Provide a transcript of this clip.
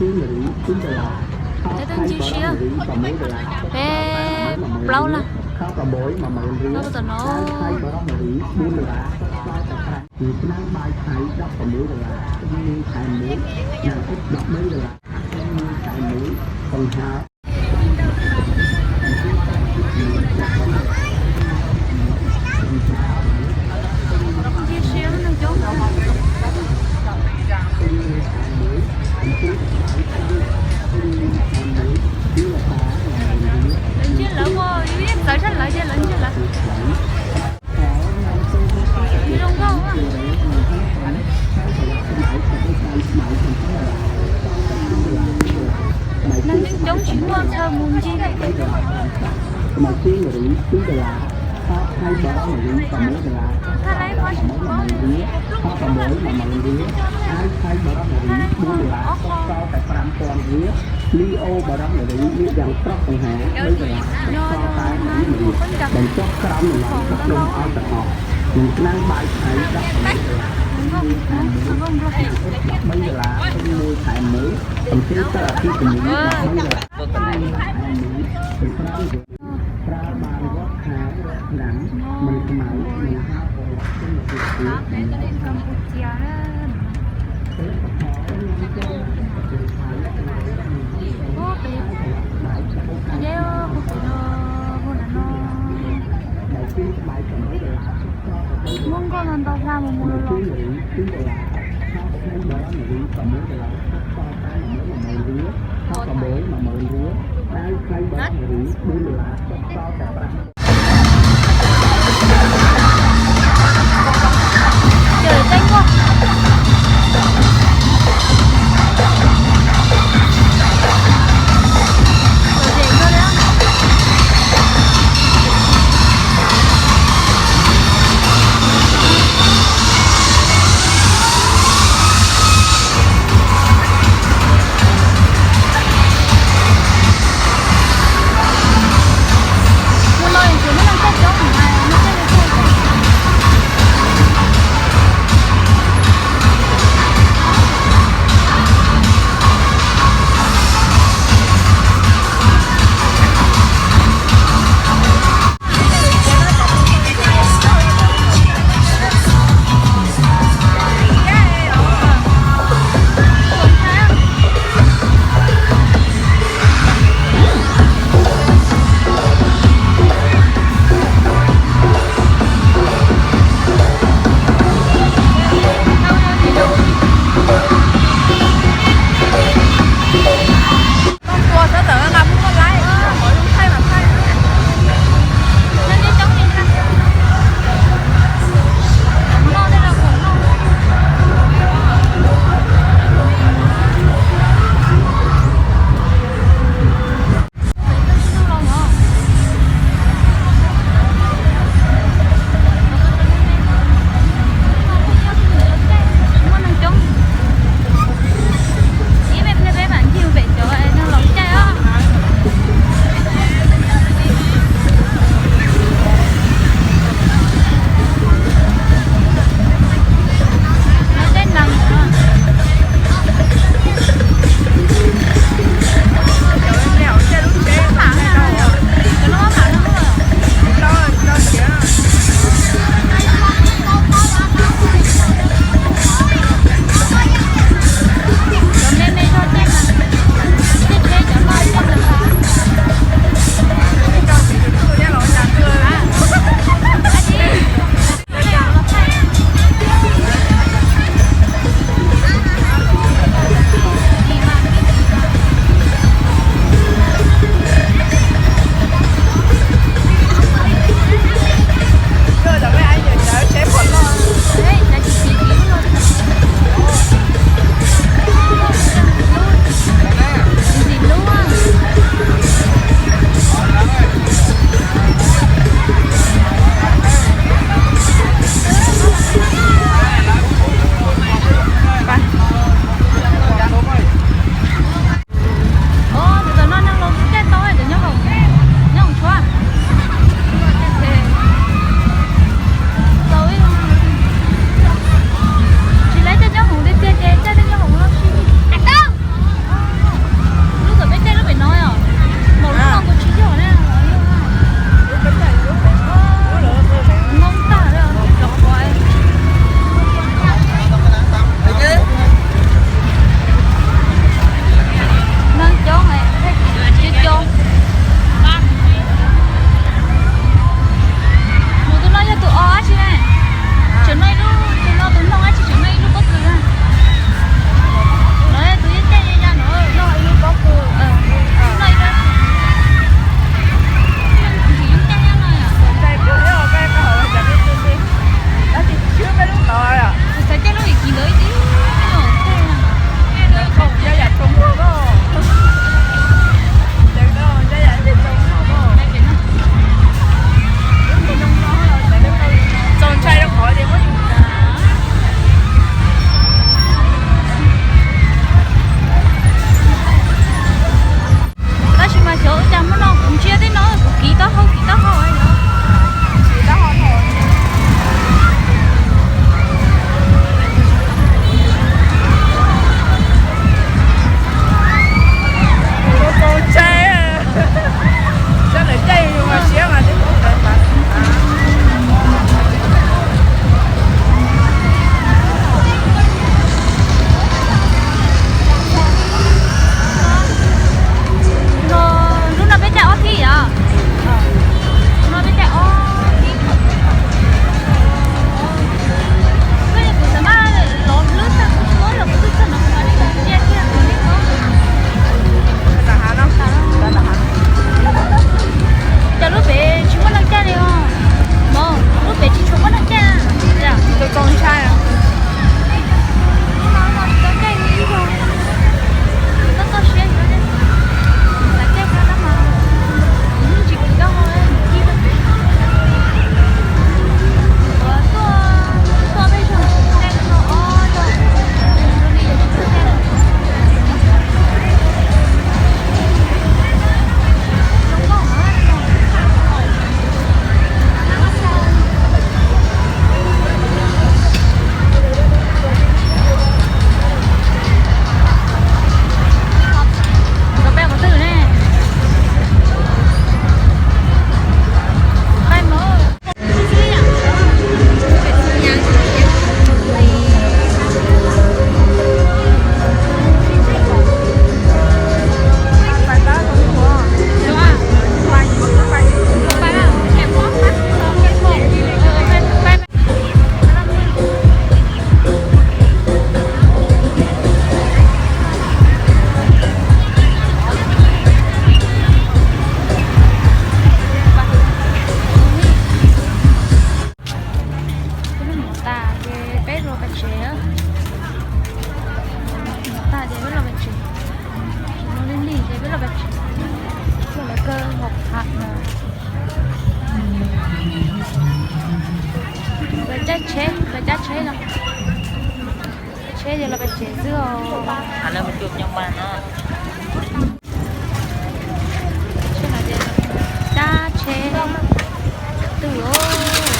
Peb tug ncig siab, peb plaub leeg. Plaub tom no. Ncig siab lub neej coob. Lawv ncig lawv, ua ib txawv sab lawv ces lawv ncig lawv. Zoo nkauj. Neeg coob tsis muaj chaw mus ncig. Thaj laiv qhov tsis muaj. Thaj laiv ob qho. Nyob zoo na, muaj qhov ncaj, muaj qhov nplog. Campuchia na. Ub, pem, deb, ub, pem no, ub, nram no. Muaj nkauj no ntau hla mus mus los. Cawm teeb kuaj. Cawm zem kawg li. Hnub no Tsheb, los cab tsheb no. Tsheb ces los pem tsev xwb os. Cab tsheb twg os.